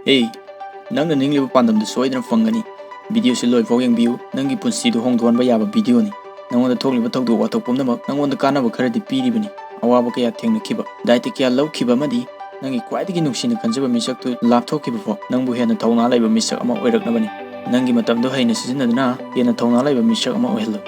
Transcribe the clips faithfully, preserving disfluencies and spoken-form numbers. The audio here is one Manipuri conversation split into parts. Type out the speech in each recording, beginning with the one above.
Hey, ꯅꯪꯅ ꯅꯤꯡꯂꯤꯕ ꯄꯥꯟꯗꯝꯗꯨ ꯁꯣꯏꯗꯅ ꯐꯪꯒꯅꯤ꯫ ꯚꯤꯗꯤꯑꯣꯁꯤ ꯂꯣꯏꯐꯥꯎ ꯌꯦꯡꯕꯤꯌꯨ, ꯅꯪꯒꯤ ꯄꯨꯟꯁꯤꯗꯨ ꯍꯣꯡꯗꯣꯛꯍꯟꯕ ꯌꯥꯕ ꯚꯤꯗꯤꯑꯣꯅꯤ꯫ ꯅꯉꯣꯟꯗ ꯊꯣꯛꯂꯤꯕ ꯊꯧꯗꯣꯛ ꯋꯥꯊꯣꯛ ꯄꯨꯝꯅꯃꯛ ꯅꯉꯣꯟꯗ ꯀꯥꯟꯅꯕ ꯈꯔꯗꯤ ꯄꯤꯔꯤꯕꯅꯤ꯫ ꯑꯋꯥꯕ ꯀꯌꯥ ꯊꯦꯡꯅꯈꯤꯕ, ꯗꯥꯏꯇ ꯀꯌꯥ ꯂꯧꯈꯤꯕ ꯑꯃꯗꯤ ꯅꯪꯒꯤ ꯈ꯭ꯋꯥꯏꯗꯒꯤ ꯅꯨꯡꯁꯤꯅ ꯈꯟꯖꯕ ꯃꯤꯁꯛꯇꯨ ꯂꯥꯞꯊꯣꯛꯈꯤꯕ ꯐꯥꯎ ꯅꯪꯕꯨ ꯍꯦꯟꯅ ꯊꯧꯅꯥ ꯂꯩꯕ ꯃꯤꯁꯛ ꯑꯃ ꯑꯣꯏꯔꯛꯅꯕꯅꯤ꯫ ꯅꯪꯒꯤ ꯃꯇꯝꯗꯨ ꯍꯩꯅ ꯁꯤꯖꯤꯟꯅꯗꯨꯅ ꯍꯦꯟꯅ ꯊꯧꯅꯥ ꯂꯩꯕ ꯃꯤꯁꯛ ꯑꯃ ꯑꯣꯏꯍꯜꯂꯨ꯫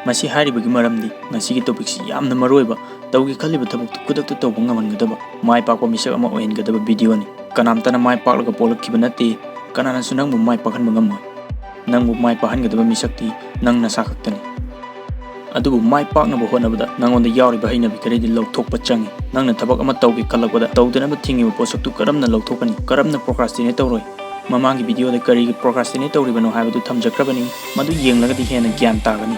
ꯃꯁꯤ ꯍꯥꯏꯔꯤꯕꯒꯤ ꯃꯔꯝꯗꯤ ꯉꯁꯤꯒꯤ ꯇꯣꯄꯤꯛꯁꯤ ꯌꯥꯝꯅ ꯃꯔꯨꯑꯣꯏꯕ, ꯇꯧꯒꯦ ꯈꯜꯂꯤꯕ ꯊꯕꯛꯇꯨ ꯈꯨꯗꯛꯇ ꯇꯧꯕ ꯉꯝꯍꯟꯒꯗꯕ, ꯃꯥꯏ ꯄꯥꯛꯄ ꯃꯤꯁꯛ ꯑꯃ ꯑꯣꯏꯍꯟꯒꯗꯕ ꯚꯤꯗꯤꯑꯣꯅꯤ꯫ ꯀꯅꯥꯝꯇꯅ ꯃꯥꯏ ꯄꯥꯛꯂꯒ ꯄꯣꯛꯂꯛꯈꯤꯕ ꯅꯠꯇꯦ, ꯀꯅꯥꯅꯁꯨ ꯅꯪꯕꯨ ꯃꯥꯏ ꯄꯥꯛꯍꯟꯕ ꯉꯝꯃꯣꯏ꯫ ꯅꯪꯕꯨ ꯃꯥꯏ ꯄꯥꯛꯍꯟꯒꯗꯕ ꯃꯤꯁꯛꯇꯤ ꯅꯪ ꯅꯁꯥ ꯈꯛꯇꯅꯤ꯫ ꯑꯗꯨꯕꯨ ꯃꯥꯏ ꯄꯥꯛꯅꯕ ꯍꯣꯠꯅꯕꯗ ꯅꯉꯣꯟꯗ ꯌꯥꯎꯔꯤꯕ ꯍꯩꯅꯕꯤ ꯈꯔꯗꯤ ꯂꯧꯊꯣꯛꯄ ꯆꯪꯏ꯫ ꯅꯪꯅ ꯊꯕꯛ ꯑꯃ ꯇꯧꯒꯦ ꯈꯜꯂꯛꯄꯗ ꯇꯧꯗꯅꯕ ꯊꯤꯡꯉꯤꯕ ꯄꯣꯠꯁꯛꯇꯨ ꯀꯔꯝꯅ ꯂꯧꯊꯣꯛꯀꯅꯤ? ꯀꯔꯝꯅ procrastinate ꯇꯧꯔꯣꯏ? ꯃꯃꯥꯡꯒꯤ ꯚꯤꯗꯤꯑꯣꯗ ꯀꯔꯤꯒꯤ procrastinate ꯇꯧꯔꯤꯕꯅꯣ ꯍꯥꯏꯕꯗꯨ ꯊꯝꯖꯈ꯭ꯔꯕꯅꯤ, ꯃꯗꯨ ꯌꯦꯡꯂꯒꯗꯤ ꯍꯦꯟꯅ ꯒ꯭ꯌꯥꯟ ꯇꯥꯒꯅꯤ꯫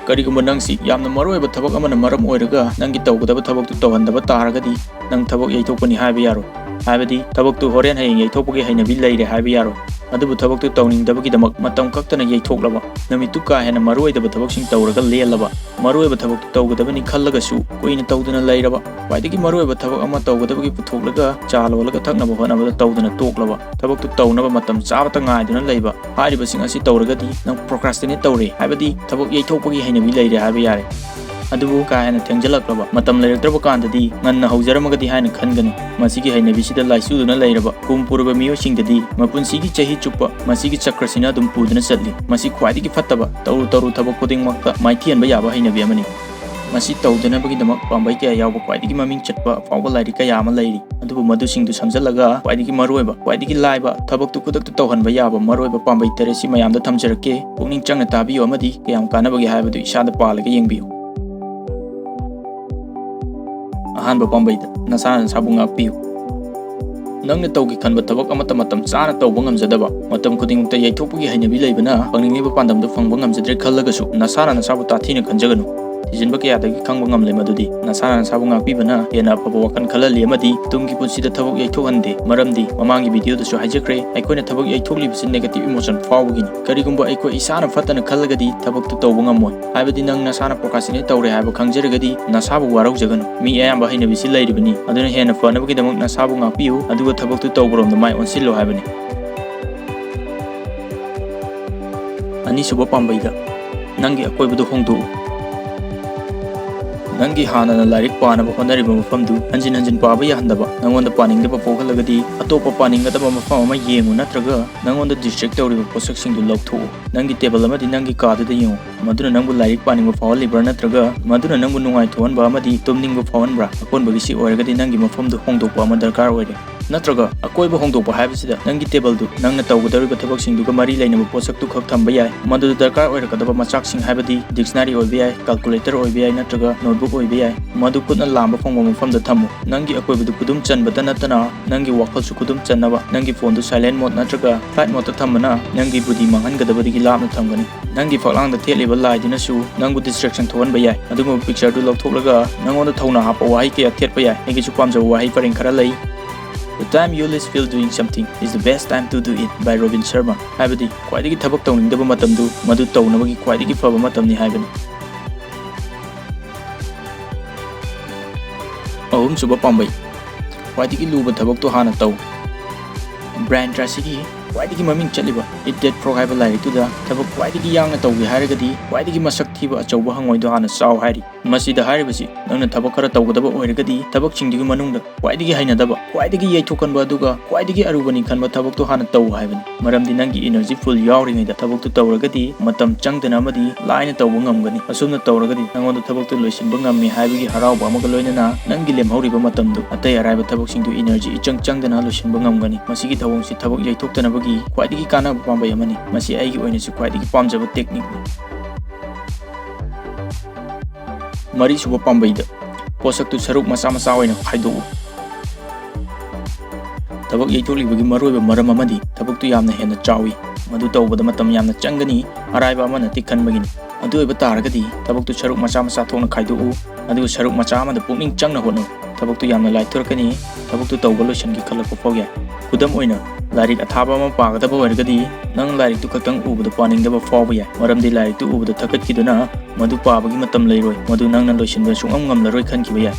ꯀꯔꯤꯒꯨꯝꯕ ꯅꯪꯁꯤ ꯌꯥꯝꯅ ꯃꯔꯨꯑꯣꯏꯕ ꯊꯕꯛ ꯑꯃꯅ ꯃꯔꯝ ꯑꯣꯏꯔꯒ ꯅꯪꯒꯤ ꯇꯧꯒꯗꯕ ꯊꯕꯛꯇꯨ ꯇꯧꯍꯟꯗꯕ ꯇꯥꯔꯒꯗꯤ, ꯅꯪ ꯊꯕꯛ ꯌꯩꯊꯣꯛꯄꯅꯤ ꯍꯥꯏꯕ ꯌꯥꯔꯣꯏ꯫ ꯍꯥꯏꯕꯗꯤ ꯊꯕꯛꯇꯨ ꯍꯣꯔꯦꯟ ꯍꯌꯦꯡ ꯌꯩꯊꯣꯛꯄꯒꯤ ꯍꯩꯅꯕꯤ ꯂꯩꯔꯦ ꯍꯥꯏꯕ ꯌꯥꯔꯣꯏ꯫ ꯑꯗꯨꯕꯨ ꯊꯕꯛꯇꯨ ꯇꯧꯅꯤꯡꯗꯕꯒꯤꯗꯃꯛ ꯃꯇꯝ ꯀꯛꯇꯅ ꯌꯩꯊꯣꯛꯂꯕ, ꯅꯨꯃꯤꯠꯇꯨ ꯀꯥ ꯍꯦꯟꯅ ꯃꯔꯨꯑꯣꯏꯗꯕ ꯊꯕꯛꯁꯤꯡ ꯇꯧꯔꯒ ꯂꯦꯜꯂꯕ, ꯃꯔꯨꯑꯣꯏꯕ ꯊꯕꯛꯇꯨ ꯇꯧꯒꯗꯕꯅꯤ ꯈꯜꯂꯒꯁꯨ ꯀꯨꯏꯅ ꯇꯧꯗꯨꯅ ꯂꯩꯔꯕ, ꯈ꯭ꯋꯥꯏꯗꯒꯤ ꯃꯔꯨꯑꯣꯏꯕ ꯊꯕꯛ ꯑꯃ ꯇꯧꯒꯗꯕꯒꯤ ꯄꯨꯊꯣꯛꯂꯒ ꯆꯥ ꯂꯣꯜꯂꯒ ꯊꯛꯅꯕ ꯍꯣꯠꯅꯕꯗ ꯇꯧꯗꯅ ꯇꯣꯛꯂꯕ, ꯊꯕꯛꯇꯨ ꯇꯧꯅꯕ ꯃꯇꯝ ꯆꯥꯕꯇ ꯉꯥꯏꯗꯨꯅ ꯂꯩꯕ, ꯍꯥꯏꯔꯤꯕꯁꯤꯡ ꯑꯁꯤ ꯇꯧꯔꯒꯗꯤ ꯅꯪ procrastinate ꯇꯧꯔꯦ, ꯍꯥꯏꯕꯗꯤ ꯊꯕꯛ ꯌꯩꯊꯣꯛꯄꯒꯤ ꯍꯩꯅꯕꯤ ꯂꯩꯔꯦ ꯍꯥꯏꯕ ꯌꯥꯔꯦ꯫ ꯑꯗꯨꯕꯨ ꯀꯥ ꯍꯦꯟꯅ ꯊꯦꯡꯖꯤꯜꯂꯛꯂꯕ, ꯃꯇꯝ ꯂꯩꯔꯛꯇ꯭ꯔꯕ ꯀꯥꯟꯗꯗꯤ ꯉꯟꯅ ꯍꯧꯖꯔꯝꯃꯒꯗꯤ ꯍꯥꯏꯅ ꯈꯟꯒꯅꯨ꯫ ꯃꯁꯤꯒꯤ ꯍꯩꯅꯕꯤꯁꯤꯗ ꯂꯥꯏꯆꯨꯗꯨꯅ ꯂꯩꯔꯕ ꯀꯨꯝ ꯄꯨꯔꯕ ꯃꯤꯑꯣꯏꯁꯤꯡꯗꯗꯤ ꯃꯄꯨꯟꯁꯤꯒꯤ ꯆꯍꯤ ꯆꯨꯞꯄ ꯃꯁꯤꯒꯤ ꯆꯀ꯭ꯔꯁꯤꯅ ꯑꯗꯨꯝ ꯄꯨꯗꯨꯅ ꯆꯠꯂꯤ꯫ ꯃꯁꯤ ꯈ꯭ꯋꯥꯏꯗꯒꯤ ꯐꯠꯇꯕ, ꯇꯧꯔꯨ ꯇꯧꯔꯨ ꯊꯕꯛ ꯈꯨꯗꯤꯡꯃꯛꯇ ꯃꯥꯏꯊꯤꯍꯟꯕ ꯌꯥꯕ ꯍꯩꯅꯕꯤ ꯑꯃꯅꯤ꯫ ꯃꯁꯤ ꯇꯧꯗꯅꯕꯒꯤꯗꯃꯛ ꯄꯥꯝꯕꯩ ꯀꯌꯥ ꯌꯥꯎꯕ ꯈ꯭ꯋꯥꯏꯗꯒꯤ ꯃꯃꯤꯡ ꯆꯠꯄ ꯑꯐꯥꯎꯕ ꯂꯥꯏꯔꯤꯛ ꯀꯌꯥ ꯑꯃ ꯂꯩꯔꯤ꯫ ꯑꯗꯨꯕꯨ ꯃꯗꯨꯁꯤꯡꯗꯨ ꯁꯝꯖꯜꯂꯒ ꯈ꯭ꯋꯥꯏꯗꯒꯤ ꯃꯔꯨꯑꯣꯏꯕ, ꯈ꯭ꯋꯥꯏꯗꯒꯤ ꯂꯥꯏꯕ ꯊꯕꯛꯇꯨ ꯈꯨꯗꯛꯇ ꯇꯧꯍꯟꯕ ꯌꯥꯕ ꯃꯔꯨꯑꯣꯏꯕ ꯄꯥꯝꯕꯩ ꯇꯔꯦꯠꯁꯤ ꯃꯌꯥꯝꯗ ꯊꯝꯖꯔꯛꯀꯦ꯫ ꯄꯨꯛꯅꯤꯡ ꯆꯪꯅ ꯇꯥꯕꯤꯌꯨ ꯑꯃꯗꯤ ꯀꯌꯥꯝ ꯀꯥꯟꯅꯕꯒꯦ ꯍꯥꯏꯕꯗꯨ ꯏꯁꯥꯗ ꯄꯥꯜꯂꯒ ꯌꯦꯡꯕꯤꯌꯨ꯫ ꯑꯍꯥꯟꯕ ꯄꯥꯝꯕꯩꯗ, ꯅꯁꯥꯅ ꯅꯁꯥꯕꯨ ꯉꯥꯛꯄꯤꯌꯨ꯫ ꯅꯪꯅ ꯇꯧꯒꯦ ꯈꯟꯕ ꯊꯕꯛ ꯑꯃꯠꯇ ꯃꯇꯝ ꯆꯥꯅ ꯇꯧꯕ ꯉꯝꯖꯗꯕ, ꯃꯇꯝ ꯈꯨꯗꯤꯡꯃꯛꯇ ꯌꯩꯊꯣꯛꯄꯒꯤ ꯍꯩꯅꯕꯤ ꯂꯩꯕꯅ ꯐꯪꯅꯤꯡꯂꯤꯕ ꯄꯥꯟꯗꯝꯗꯨ ꯐꯪꯕ ꯉꯝꯖꯗ꯭ꯔꯦ ꯈꯜꯂꯒꯁꯨ ꯅꯁꯥꯅ ꯅꯁꯥꯕꯨ ꯇꯥꯊꯤꯅ ꯈꯟꯖꯒꯅꯨ꯫ ꯊꯤꯖꯤꯟꯕ ꯀꯌꯥꯗꯒꯤ ꯈꯪꯕ ꯉꯝꯂꯦ ꯃꯗꯨꯗꯤ ꯅꯁꯥꯅ ꯅꯁꯥꯕꯨ ꯉꯥꯛꯄꯤꯕꯅ ꯍꯦꯟꯅ ꯑꯐꯕ ꯋꯥꯈꯜ ꯈꯜꯍꯜꯂꯤ ꯑꯃꯗꯤ ꯇꯨꯡꯒꯤ ꯄꯨꯟꯁꯤꯗ ꯊꯕꯛ ꯌꯩꯊꯣꯛꯍꯟꯗꯦ꯫ ꯃꯔꯝꯗꯤ ꯃꯃꯥꯡꯒꯤ ꯚꯤꯗꯤꯑꯣꯗꯁꯨ ꯍꯥꯏꯖꯈ꯭ꯔꯦ, ꯑꯩꯈꯣꯏꯅ ꯊꯕꯛ ꯌꯩꯊꯣꯛꯂꯤꯕꯁꯤ negative emotion ꯐꯥꯎꯕꯒꯤꯅꯤ꯫ ꯀꯔꯤꯒꯨꯝꯕ ꯑꯩꯈꯣꯏ ꯏꯁꯥꯅ ꯐꯠꯇꯅ ꯈꯜꯂꯒꯗꯤ ꯊꯕꯛꯇꯨ ꯇꯧꯕ ꯉꯝꯃꯣꯏ꯫ ꯍꯥꯏꯕꯗꯤ ꯅꯪ ꯅꯁꯥꯅ procrastinate ꯇꯧꯔꯦ ꯍꯥꯏꯕ ꯈꯪꯖꯔꯒꯗꯤ ꯅꯁꯥꯕꯨ ꯋꯥꯔꯧꯖꯒꯅꯨ꯫ ꯃꯤ ꯑꯌꯥꯝꯕ ꯍꯩꯅꯕꯤꯁꯤ ꯂꯩꯔꯤꯕꯅꯤ, ꯑꯗꯨꯅ ꯍꯦꯟꯅ ꯐꯅꯕꯒꯤꯗꯃꯛ ꯅꯁꯥꯕꯨ ꯉꯥꯛꯄꯤꯌꯨ, ꯑꯗꯨꯒ ꯊꯕꯛꯇꯨ ꯇꯧꯕꯔꯣꯝꯗ ꯃꯥꯏ ꯑꯣꯟꯁꯤꯜꯂꯨ ꯍꯥꯏꯕꯅꯤ꯫ ꯑꯅꯤꯁꯨꯕ ꯄꯥꯝꯕꯩꯗ, ꯅꯪꯒꯤ ꯑꯀꯣꯏꯕꯗꯨ ꯍꯣꯡꯗꯣꯛꯎ꯫ ꯅꯪꯒꯤ ꯍꯥꯟꯅꯅ ꯂꯥꯏꯔꯤꯛ ꯄꯥꯅꯕ ꯍꯣꯠꯅꯔꯤꯕ ꯃꯐꯝꯗꯨ ꯍꯟꯖꯤꯟ ꯍꯟꯖꯤꯟ ꯄꯥꯕ ꯌꯥꯍꯟꯗꯕ꯫ ꯅꯪꯉꯣꯟꯗ ꯄꯥꯅꯤꯡꯗꯕ ꯄꯣꯛꯍꯜꯂꯒꯗꯤ ꯑꯇꯣꯞꯄ ꯄꯥꯅꯤꯡꯒꯗꯕ ꯃꯐꯝ ꯑꯃ ꯌꯦꯡꯉꯨ, ꯅꯠꯇ꯭ꯔꯒ ꯅꯪꯉꯣꯟꯗ distract ꯇꯧꯔꯤꯕ ꯄꯣꯠꯁꯛꯁꯤꯡꯗꯨ ꯂꯧꯊꯣꯛꯎ꯫ ꯅꯪꯒꯤ ꯇꯦꯕꯜ ꯑꯃꯗꯤ ꯅꯪꯒꯤ ꯀꯥꯗꯨꯗ ꯌꯦꯡꯉꯨ꯫ ꯃꯗꯨꯅ ꯅꯪꯕꯨ ꯂꯥꯏꯔꯤꯛ ꯄꯥꯅꯤꯡꯕ ꯐꯥꯎꯍꯜꯂꯤꯕ꯭ꯔꯥ, ꯅꯠꯇ꯭ꯔꯒ ꯃꯗꯨꯅ ꯅꯪꯕꯨ ꯅꯨꯡꯉꯥꯏꯊꯣꯛꯍꯟꯕ ꯑꯃꯗꯤ ꯇꯨꯝꯅꯤꯡꯕ ꯐꯥꯎꯍꯟꯕ꯭ꯔꯥ? ꯑꯀꯣꯟꯕꯒꯤꯁꯤ ꯑꯣꯏꯔꯒꯗꯤ ꯅꯪꯒꯤ ꯃꯐꯝꯗꯨ ꯍꯣꯡꯗꯣꯛꯄ ꯑꯃ ꯗꯔꯀꯥꯔ ꯑꯣꯏꯔꯦ꯫ ꯅꯠꯇ꯭ꯔꯒ ꯑꯀꯣꯏꯕ ꯍꯣꯡꯗꯣꯛꯄ ꯍꯥꯏꯕꯁꯤꯗ ꯅꯪꯒꯤ ꯇꯦꯕꯜꯗꯨ ꯅꯪꯅ ꯇꯧꯒꯗꯧꯔꯤꯕ ꯊꯕꯛꯁꯤꯡꯗꯨꯒ ꯃꯔꯤ ꯂꯩꯅꯕ ꯄꯣꯠꯁꯛꯇꯨ ꯈꯛ ꯊꯝꯕ ꯌꯥꯏ꯫ ꯃꯗꯨꯗ ꯗꯔꯀꯥꯔ ꯑꯣꯏꯔꯛꯀꯗꯕ ꯃꯆꯥꯛꯁꯤꯡ ꯍꯥꯏꯕꯗꯤ dictionary ꯑꯣꯏꯕ ꯌꯥꯏ, calculator ꯑꯣꯏꯕ ꯌꯥꯏ, ꯅꯠꯇ꯭ꯔꯒ notebook ꯑꯣꯏꯕ ꯌꯥꯏ꯫ ꯃꯗꯨ ꯈꯨꯠꯅ ꯂꯥꯝꯕ ꯐꯪꯕ ꯃꯐꯝꯗ ꯊꯝꯃꯨ꯫ ꯅꯪꯒꯤ ꯑꯀꯣꯏꯕꯗꯨ ꯈꯨꯗꯨꯝ ꯆꯟꯕꯇ ꯅꯠꯇꯅ ꯅꯪꯒꯤ ꯋꯥꯈꯜꯁꯨ ꯈꯨꯗꯨꯝ ꯆꯟꯅꯕ ꯅꯪꯒꯤ ꯐꯣꯟꯗꯨ silent mode ꯅꯠꯇ꯭ꯔꯒ flight modeꯇ ꯊꯝꯕꯅ ꯅꯪꯒꯤ ꯕꯨꯙꯤ ꯃꯥꯡꯍꯟꯒꯗꯕꯗꯒꯤ ꯂꯥꯞꯅ ꯊꯝꯒꯅꯤ꯫ ꯅꯪꯒꯤ ꯐꯛꯂꯥꯡꯗ ꯊꯦꯠꯂꯤꯕ ꯂꯥꯏꯗꯨꯅꯁꯨ ꯅꯪꯕꯨ distraction ꯊꯣꯛꯍꯟꯕ ꯌꯥꯏ꯫ ꯑꯗꯨꯒꯨꯝꯕ pictureꯗꯨ ꯂꯧꯊꯣꯛꯂꯒ ꯅꯪꯉꯣꯟꯗ ꯊꯧꯅꯥ ꯍꯥꯞꯄ ꯋꯥꯍꯩ ꯀꯌꯥ ꯊꯦꯠꯄ ꯌꯥꯏ꯫ ꯑꯩꯒꯤꯁꯨ ꯄꯥꯝꯖꯕ ꯋꯥꯍꯩ ꯄꯔꯦꯡ ꯈꯔ ꯂꯩ꯫ The time you least feel doing something is the best time to do it by Robin Sharma꯫ ꯍꯥꯏꯕꯗꯤ ꯈ꯭ꯋꯥꯏꯗꯒꯤ ꯊꯕꯛ ꯇꯧꯅꯤꯡꯗꯕ ꯃꯇꯝꯗꯨ ꯃꯗꯨ ꯇꯧꯅꯕꯒꯤ ꯈ꯭ꯋꯥꯏꯗꯒꯤ ꯐꯕ ꯃꯇꯝꯅꯤ ꯍꯥꯏꯕꯅꯤ꯫ ꯑꯍꯨꯝꯁꯨꯕ ꯄꯥꯝꯕꯩ, ꯈ꯭ꯋꯥꯏꯗꯒꯤ ꯂꯨꯕ ꯊꯕꯛꯇꯨ ꯍꯥꯟꯅ ꯇꯧ꯫ Brain trustꯀꯤ ꯈ꯭ꯋꯥꯏꯗꯒꯤ ꯃꯃꯤꯡ ꯆꯠꯂꯤꯕ Eat That Frog ꯍꯥꯏꯕ ꯂꯥꯏꯔꯤꯛꯇꯨꯗ ꯊꯕꯛ ꯈ꯭ꯋꯥꯏꯗꯒꯤ ꯌꯥꯡꯅ ꯇꯧꯒꯦ ꯍꯥꯏꯔꯒꯗꯤ ꯈ꯭ꯋꯥꯏꯗꯒꯤ ꯃꯁꯛ ꯊꯤꯕ ꯑꯆꯧꯕ ꯍꯪꯉꯣꯏꯗꯨ ꯍꯥꯟꯅ ꯆꯥꯎ ꯍꯥꯏꯔꯤ꯫ ꯃꯁꯤꯗ ꯍꯥꯏꯔꯤꯕꯁꯤ ꯅꯪꯅ ꯊꯕꯛ ꯈꯔ ꯇꯧꯒꯗꯕ ꯑꯣꯏꯔꯒꯗꯤ ꯊꯕꯛꯁꯤꯡꯗꯨꯒꯤ ꯃꯅꯨꯡꯗ ꯈ꯭ꯋꯥꯏꯗꯒꯤ ꯍꯩꯅꯗꯕ, ꯈ꯭ꯋꯥꯏꯗꯒꯤ ꯌꯩꯊꯣꯛꯀꯟꯕ ꯑꯗꯨꯒ ꯈ꯭ꯋꯥꯏꯗꯒꯤ ꯑꯔꯨꯕꯅꯤ ꯈꯟꯕ ꯊꯕꯛꯇꯨ ꯍꯥꯟꯅ ꯇꯧ ꯍꯥꯏꯕꯅꯤ꯫ ꯃꯔꯝꯗꯤ ꯅꯪꯒꯤ energy full ꯌꯥꯎꯔꯤꯉꯩꯗ ꯊꯕꯛꯇꯨ ꯇꯧꯔꯒꯗꯤ ꯃꯇꯝ ꯆꯪꯗꯅ ꯑꯃꯗꯤ ꯂꯥꯏꯅ ꯇꯧꯕ ꯉꯝꯒꯅꯤ꯫ ꯑꯁꯨꯝꯅ ꯇꯧꯔꯒꯗꯤ ꯅꯪꯉꯣꯟꯗ ꯊꯕꯛꯇꯨ ꯂꯣꯏꯁꯤꯟꯕ ꯉꯝꯃꯤ ꯍꯥꯏꯕꯒꯤ ꯍꯔꯥꯎꯕ ꯑꯃꯒ ꯂꯣꯏꯅꯅ ꯅꯪꯒꯤ ꯂꯦꯝꯍꯧꯔꯤꯕ ꯃꯇꯝꯗꯨ ꯑꯇꯩ ꯑꯔꯥꯏꯕ ꯊꯕꯛꯁꯤꯡꯗꯨ energy ꯏꯆꯪ ꯆꯪꯗꯅ ꯂꯣꯏꯁꯤꯟꯕ ꯉꯝꯒꯅꯤ꯫ ꯃꯁꯤꯒꯤ ꯊꯧꯑꯣꯡꯁꯤ ꯊꯕꯛ ꯌꯩꯊꯣꯛꯇꯅꯕꯒꯤ ꯈ꯭ꯋꯥꯏꯗꯒꯤ ꯀꯥꯟꯅꯕ ꯄꯥꯝꯕꯩ ꯑꯃꯅꯤ꯫ ꯃꯁꯤ ꯑꯩꯒꯤ ꯑꯣꯏꯅꯁꯨ ꯈ꯭ꯋꯥꯏꯗꯒꯤ ꯄꯥꯝꯖꯕ techniqueꯅꯤ꯫ ꯃꯔꯤꯁꯨꯕ ꯄꯥꯝꯕꯩꯗ, ꯄꯣꯠꯁꯛꯇꯨ ꯁꯔꯨꯛ ꯃꯆꯥ ꯃꯆꯥ ꯑꯣꯏꯅ ꯈꯥꯏꯗꯣꯛꯎ꯫ ꯊꯕꯛ ꯌꯩꯊꯣꯛꯂꯤꯕꯒꯤ ꯃꯔꯨꯑꯣꯏꯕ ꯃꯔꯝ ꯑꯃꯗꯤ ꯊꯕꯛꯇꯨ ꯌꯥꯝꯅ ꯍꯦꯟꯅ ꯆꯥꯎꯏ꯫ ꯃꯗꯨ ꯇꯧꯕꯗ ꯃꯇꯝ ꯌꯥꯝꯅ ꯆꯪꯒꯅꯤ, ꯑꯔꯥꯏꯕ ꯑꯃ ꯅꯠꯇꯦ ꯈꯟꯕꯒꯤꯅꯤ꯫ ꯑꯗꯨ ꯑꯣꯏꯕ ꯇꯥꯔꯒꯗꯤ ꯊꯕꯛꯇꯨ ꯁꯔꯨꯛ ꯃꯆꯥ ꯃꯆꯥ ꯊꯣꯛꯅ ꯈꯥꯏꯗꯣꯛꯎ, ꯑꯗꯨꯒ ꯁꯔꯨꯛ ꯃꯆꯥ ꯑꯃꯗ ꯄꯨꯛꯅꯤꯡ ꯆꯪꯅ ꯍꯣꯠꯅꯧ꯫ ꯊꯕꯛꯇꯨ ꯌꯥꯝꯅ ꯂꯥꯏꯊꯣꯔꯛꯀꯅꯤ, ꯊꯕꯛꯇꯨ ꯇꯧꯕ ꯂꯣꯏꯁꯤꯟꯒꯦ ꯈꯜꯂꯛꯄ ꯐꯥꯎ ꯌꯥꯏ꯫ ꯈꯨꯗꯝ ꯑꯣꯏꯅ, ꯂꯥꯏꯔꯤꯛ ꯑꯊꯥꯕ ꯑꯃ ꯄꯥꯒꯗꯕ ꯑꯣꯏꯔꯒꯗꯤ, ꯅꯪ ꯂꯥꯏꯔꯤꯛꯇꯨ ꯈꯛꯇꯪ ꯎꯕꯗ ꯄꯥꯅꯤꯡꯗꯕ ꯐꯥꯎꯕ ꯌꯥꯏ, ꯃꯔꯝꯗꯤ ꯂꯥꯏꯔꯤꯛꯇꯨ ꯎꯕꯗ ꯊꯀꯠꯈꯤꯗꯨꯅ ꯃꯗꯨ ꯄꯥꯕꯒꯤ ꯃꯇꯝ ꯂꯩꯔꯣꯏ, ꯃꯗꯨ ꯅꯪꯅ ꯂꯣꯏꯁꯤꯟꯕ ꯁꯨꯡꯉꯝ ꯉꯝꯂꯔꯣꯏ ꯈꯟꯈꯤꯕ ꯌꯥꯏ꯫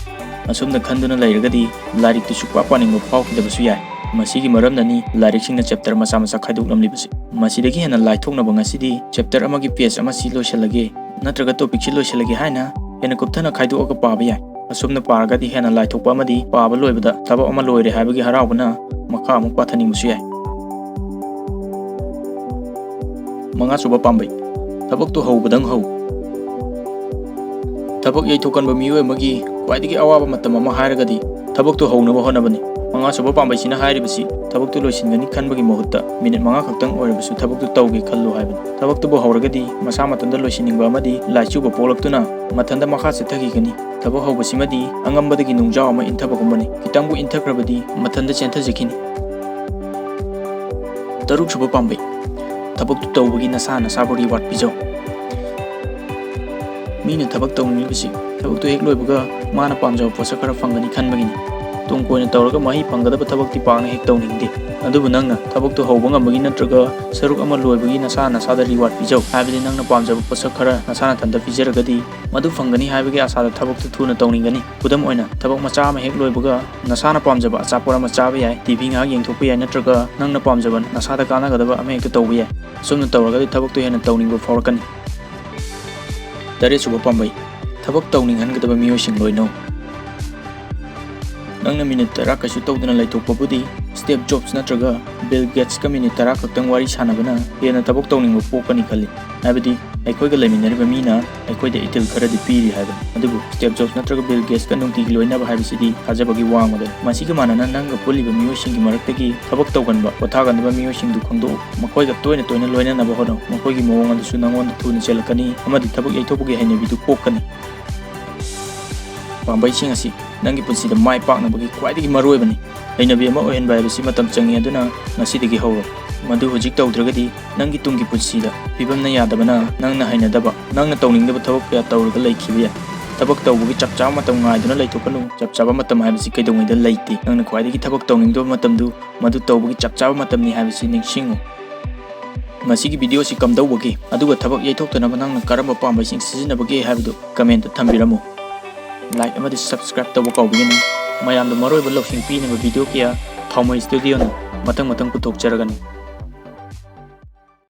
ꯑꯁꯨꯝꯅ ꯈꯟꯗꯨꯅ ꯂꯩꯔꯒꯗꯤ ꯂꯥꯏꯔꯤꯛꯇꯨ ꯁꯨꯛꯄꯥ ꯄꯥꯅꯤꯡꯕ ꯐꯥꯎꯈꯤꯗꯕꯁꯨ ꯌꯥꯏ꯫ ꯃꯁꯤꯒꯤ ꯃꯔꯝꯅꯅꯤ ꯂꯥꯏꯔꯤꯛꯁꯤꯡꯅ ꯆꯦꯞꯇꯔ ꯃꯆꯥ ꯃꯆꯥ ꯈꯥꯏꯗꯣꯛꯂꯝꯂꯤꯕꯁꯤ꯫ ꯃꯁꯤꯗꯒꯤ ꯍꯦꯟꯅ ꯂꯥꯏꯊꯣꯛꯅꯕ ꯉꯁꯤꯗꯤ ꯆꯦꯞꯇꯔ ꯑꯃꯒꯤ ꯄꯦꯖ ꯑꯃ ꯁꯤ ꯂꯣꯏꯁꯤꯜꯂꯒꯦ, ꯅꯠꯇ꯭ꯔꯒ ꯇꯣꯄꯤꯛꯁꯤ ꯂꯣꯏꯁꯤꯜꯂꯒꯦ ꯍꯥꯏꯅ ꯍꯦꯟꯅ ꯀꯨꯞꯊꯅ ꯈꯥꯏꯗꯣꯛꯑꯒ ꯄꯥꯕ ꯌꯥꯏ꯫ ꯑꯁꯨꯝꯅ ꯄꯥꯔꯒꯗꯤ ꯍꯦꯟꯅ ꯂꯥꯏꯊꯣꯛꯄ ꯑꯃꯗꯤ ꯄꯥꯕ ꯂꯣꯏꯕꯗ ꯊꯕꯛ ꯑꯃ ꯂꯣꯏꯔꯦ ꯍꯥꯏꯕꯒꯤ ꯍꯔꯥꯎꯕꯅ ꯃꯈꯥ ꯑꯃꯨꯛ ꯄꯥꯊꯅꯤꯡꯕꯁꯨ ꯌꯥꯏ꯫ ꯃꯉꯥꯁꯨꯕ ꯄꯥꯝꯕꯩ, ꯊꯕꯛꯇꯨ ꯍꯧꯕꯗꯪ ꯍꯧ꯫ ꯊꯕꯛ ꯌꯩꯊꯣꯛꯀꯟꯕ ꯃꯤꯑꯣꯏ ꯑꯃꯒꯤ ꯈ꯭ꯋꯥꯏꯗꯒꯤ ꯑꯋꯥꯕ ꯃꯇꯝ ꯑꯃ ꯍꯥꯏꯔꯒꯗꯤ ꯊꯕꯛꯇꯨ ꯍꯧꯅꯕ ꯍꯣꯠꯅꯕꯅꯤ꯫ ꯃꯉꯥꯁꯨꯕ ꯄꯥꯝꯕꯩꯁꯤꯅ ꯍꯥꯏꯔꯤꯕꯁꯤ ꯊꯕꯛꯇꯨ ꯂꯣꯏꯁꯤꯟꯒꯅꯤ ꯈꯟꯕꯒꯤ ꯃꯍꯨꯠꯇ ꯃꯤꯅꯤꯠ ꯃꯉꯥ ꯈꯛꯇꯪ ꯑꯣꯏꯔꯕꯁꯨ ꯊꯕꯛꯇꯨ ꯇꯧꯒꯦ ꯈꯜꯂꯨ ꯍꯥꯏꯕꯅꯤ꯫ ꯊꯕꯛꯇꯨꯕꯨ ꯍꯧꯔꯒꯗꯤ ꯃꯁꯥ ꯃꯊꯟꯇ ꯂꯣꯏꯁꯤꯟꯅꯤꯡꯕ ꯑꯃꯗꯤ ꯂꯥꯏꯆꯨꯕ ꯄꯣꯛꯂꯛꯇꯨꯅ ꯃꯊꯟꯇ ꯃꯈꯥ ꯆꯠꯊꯈꯤꯒꯅꯤ꯫ ꯊꯕꯛ ꯍꯧꯕꯁꯤꯃꯗꯤ ꯑꯉꯝꯕꯗꯒꯤ ꯅꯨꯡꯖꯥꯎ ꯑꯃ ꯏꯟꯊꯕꯒꯨꯝꯕꯅꯤ꯫ ꯈꯤꯇꯪꯕꯨ ꯏꯟꯊꯈ꯭ꯔꯕꯗꯤ ꯃꯊꯟꯇ ꯆꯦꯟꯊꯖꯈꯤꯅꯤ꯫ ꯇꯔꯨꯛꯁꯨꯕ ꯄꯥꯝꯕꯩ, ꯊꯕꯛꯇꯨ ꯇꯧꯕꯒꯤ ꯅꯁꯥ ꯅꯁꯥꯕꯨ ꯔꯤꯋꯥꯔꯗ ꯄꯤꯖꯧ꯫ ꯃꯤꯅ ꯊꯕꯛ ꯇꯧꯅꯤꯡꯂꯤꯕꯁꯤ ꯊꯕꯛꯇꯨ ꯍꯦꯛ ꯂꯣꯏꯕꯒ ꯃꯥꯅ ꯄꯥꯝꯖꯕ ꯄꯣꯠꯁꯛ ꯈꯔ ꯐꯪꯒꯅꯤ ꯈꯟꯕꯒꯤꯅꯤ꯫ ꯇꯨꯡ ꯀꯣꯏꯅ ꯇꯧꯔꯒ ꯃꯍꯩ ꯐꯪꯒꯗꯕ ꯊꯕꯛꯇꯤ ꯄꯥꯛꯅ ꯍꯦꯛ ꯇꯧꯅꯤꯡꯗꯦ꯫ ꯑꯗꯨꯕꯨ ꯅꯪꯅ ꯊꯕꯛꯇꯨ ꯍꯧꯕ ꯉꯝꯕꯒꯤ ꯅꯠꯇ꯭ꯔꯒ ꯁꯔꯨꯛ ꯑꯃ ꯂꯣꯏꯕꯒꯤ ꯅꯁꯥ ꯅꯁꯥꯗ ꯔꯤꯋꯥꯔꯗ ꯄꯤꯖꯧ꯫ ꯍꯥꯏꯕꯗꯤ ꯅꯪꯅ ꯄꯥꯝꯖꯕ ꯄꯣꯠꯁꯛ ꯈꯔ ꯅꯁꯥ ꯅꯊꯟꯇ ꯄꯤꯖꯔꯒꯗꯤ ꯃꯗꯨ ꯐꯪꯒꯅꯤ ꯍꯥꯏꯕꯒꯤ ꯑꯥꯁꯥꯗ ꯊꯕꯛꯇꯨ ꯊꯨꯅ ꯇꯧꯅꯤꯡꯒꯅꯤ꯫ ꯈꯨꯗꯝ ꯑꯣꯏꯅ, ꯊꯕꯛ ꯃꯆꯥ ꯑꯃ ꯍꯦꯛ ꯂꯣꯏꯕꯒ ꯅꯁꯥꯅ ꯄꯥꯝꯖꯕ ꯑꯆꯥꯄꯣꯠ ꯑꯃ ꯆꯥꯕ ꯌꯥꯏ, ꯇꯤ ꯚꯤ ꯉꯥꯏꯍꯥꯛ ꯌꯦꯡꯊꯣꯛꯄ ꯌꯥꯏ, ꯅꯠꯇ꯭ꯔꯒ ꯅꯪꯅ ꯄꯥꯝꯖꯕ ꯅꯁꯥꯗ ꯀꯥꯟꯅꯒꯗꯕ ꯑꯃ ꯍꯦꯛꯇ ꯇꯧꯕ ꯌꯥꯏ꯫ ꯑꯁꯨꯝꯅ ꯇꯧꯔꯒꯗꯤ ꯊꯕꯛꯇꯨ ꯍꯦꯟꯅ ꯇꯧꯅꯤꯡꯕ ꯐꯥꯎꯔꯛꯀꯅꯤ꯫ ꯇꯔꯦꯠꯁꯨꯕ ꯄꯥꯝꯕꯩ, ꯊꯕꯛ ꯇꯧꯅꯤꯡꯍꯟꯒꯗꯕ ꯃꯤꯑꯣꯏꯁꯤꯡ ꯂꯣꯏꯅꯧ꯫ ꯅꯪꯅ ꯃꯤꯅꯤꯠ ꯇꯔꯥ ꯀꯩꯁꯨ ꯇꯧꯗꯅ ꯂꯩꯊꯣꯛꯄꯕꯨꯗꯤ ꯁ꯭ꯇꯤꯚ ꯖꯣꯕꯁ ꯅꯠꯇ꯭ꯔꯒ ꯕꯤꯜ ꯒꯦꯠꯁꯀ ꯃꯤꯅꯤꯠ ꯇꯔꯥ ꯈꯛꯇꯪ ꯋꯥꯔꯤ ꯁꯥꯟꯅꯕꯅ ꯍꯦꯟꯅ ꯊꯕꯛ ꯇꯧꯅꯤꯡꯕ ꯄꯣꯛꯀꯅꯤ ꯈꯜꯂꯤ꯫ ꯍꯥꯏꯕꯗꯤ ꯑꯩꯈꯣꯏꯒ ꯂꯩꯃꯤꯟꯅꯔꯤꯕ ꯃꯤꯅ ꯑꯩꯈꯣꯏꯗ ꯏꯊꯤꯜ ꯈꯔꯗꯤ ꯄꯤꯔꯤ ꯍꯥꯏꯕꯅꯤ꯫ ꯑꯗꯨꯕꯨ ꯁ꯭ꯇꯤꯚ ꯖꯣꯕꯁ ꯅꯠꯇ꯭ꯔꯒ ꯕꯤꯜ ꯒꯦꯠꯁꯀ ꯅꯨꯡꯇꯤꯒꯤ ꯂꯣꯏꯅꯕ ꯍꯥꯏꯕꯁꯤꯗꯤ ꯊꯥꯖꯕꯒꯤ ꯋꯥꯡꯃꯗꯅꯤ꯫ ꯃꯁꯤꯒ ꯃꯥꯟꯅꯅ ꯅꯪꯒ ꯄꯨꯜꯂꯤꯕ ꯃꯤꯑꯣꯏꯁꯤꯡꯒꯤ ꯃꯔꯛꯇꯒꯤ ꯊꯕꯛ ꯇꯧꯒꯟꯕ, ꯄꯣꯊꯥꯒꯟꯗꯕ ꯃꯤꯑꯣꯏꯁꯤꯡꯗꯨ ꯈꯪꯗꯣꯛꯎ꯫ ꯃꯈꯣꯏꯒ ꯇꯣꯏꯅ ꯇꯣꯏꯅ ꯂꯣꯏꯅꯅꯕ ꯍꯣꯠꯅꯧ꯫ ꯃꯈꯣꯏꯒꯤ ꯃꯑꯣꯡ ꯑꯗꯨꯁꯨ ꯅꯪꯉꯣꯟꯗ ꯊꯨꯅ ꯆꯦꯜꯂꯛꯀꯅꯤ ꯑꯃꯗꯤ ꯊꯕꯛ ꯌꯩꯊꯣꯛꯄꯒꯤ ꯍꯩꯅꯕꯤꯗꯨ ꯄꯣꯛꯀꯅꯤ꯫ ꯄꯥꯝꯕꯩꯁꯤꯡ ꯑꯁꯤ ꯅꯪꯒꯤ ꯄꯨꯟꯁꯤꯗ ꯃꯥꯏ ꯄꯥꯛꯅꯕꯒꯤ ꯈ꯭ꯋꯥꯏꯗꯒꯤ ꯃꯔꯨꯑꯣꯏꯕꯅꯤ꯫ ꯍꯩꯅꯕꯤ ꯑꯃ ꯑꯣꯏꯍꯟꯕ ꯍꯥꯏꯕꯁꯤ ꯃꯇꯝ ꯆꯪꯏ, ꯑꯗꯨꯅ ꯉꯁꯤꯗꯒꯤ ꯍꯧꯔꯣ꯫ ꯃꯗꯨ ꯍꯧꯖꯤꯛ ꯇꯧꯗ꯭ꯔꯒꯗꯤ ꯅꯪꯒꯤ ꯇꯨꯡꯒꯤ ꯄꯨꯟꯁꯤꯗ ꯐꯤꯕꯝꯅ ꯌꯥꯗꯕꯅ ꯅꯪꯅ ꯍꯩꯅꯗꯕ, ꯅꯪꯅ ꯇꯧꯅꯤꯡꯗꯕ ꯊꯕꯛ ꯀꯌꯥ ꯇꯧꯔꯒ ꯂꯩꯈꯤꯕ ꯌꯥꯏ꯫ ꯊꯕꯛ ꯇꯧꯕꯒꯤ ꯆꯞ ꯆꯥꯕ ꯃꯇꯝ ꯉꯥꯏꯗꯨꯅ ꯂꯩꯊꯣꯛꯀꯅꯨ꯫ ꯆꯞ ꯆꯥꯕ ꯃꯇꯝ ꯍꯥꯏꯕꯁꯤ ꯀꯩꯗꯧꯉꯩꯗ ꯂꯩꯇꯦ꯫ ꯅꯪꯅ ꯈ꯭ꯋꯥꯏꯗꯒꯤ ꯊꯕꯛ ꯇꯧꯅꯤꯡꯗꯕ ꯃꯇꯝꯗꯨ ꯃꯗꯨ ꯇꯧꯕꯒꯤ ꯆꯞ ꯆꯥꯕ ꯃꯇꯝꯅꯤ ꯍꯥꯏꯕꯁꯤ ꯅꯤꯡꯁꯤꯡꯉꯨ꯫ ꯃꯁꯤꯒꯤ ꯚꯤꯗꯤꯑꯣꯁꯤ ꯀꯝꯗꯧꯕꯒꯦ? ꯑꯗꯨꯒ ꯊꯕꯛ ꯌꯩꯊꯣꯛꯇꯅꯕ ꯅꯪꯅ ꯀꯔꯝꯕ ꯄꯥꯝꯕꯩꯁꯤꯡ ꯁꯤꯖꯤꯟꯅꯕꯒꯦ ꯍꯥꯏꯕꯗꯨ ꯀꯃꯦꯟꯇ ꯊꯝꯕꯤꯔꯝꯃꯨ꯫ ꯂꯥꯏꯛ ꯑꯃꯗꯤ ꯁꯕꯁꯀ꯭ꯔꯥꯏꯕ ꯇꯧꯕ ꯀꯥꯎꯕꯤꯒꯅꯨ꯫ ꯃꯌꯥꯝꯗ ꯃꯔꯨꯑꯣꯏꯕ ꯂꯧꯁꯤꯡ ꯄꯤꯅꯕ ꯚꯤꯗꯤꯑꯣ ꯀꯌꯥ ꯊꯥꯎꯃꯩ ꯁ꯭ꯇꯨꯗꯤꯑꯣꯅ ꯃꯊꯪ ꯃꯊꯪ ꯄꯨꯊꯣꯛꯆꯔꯒꯅꯤ꯫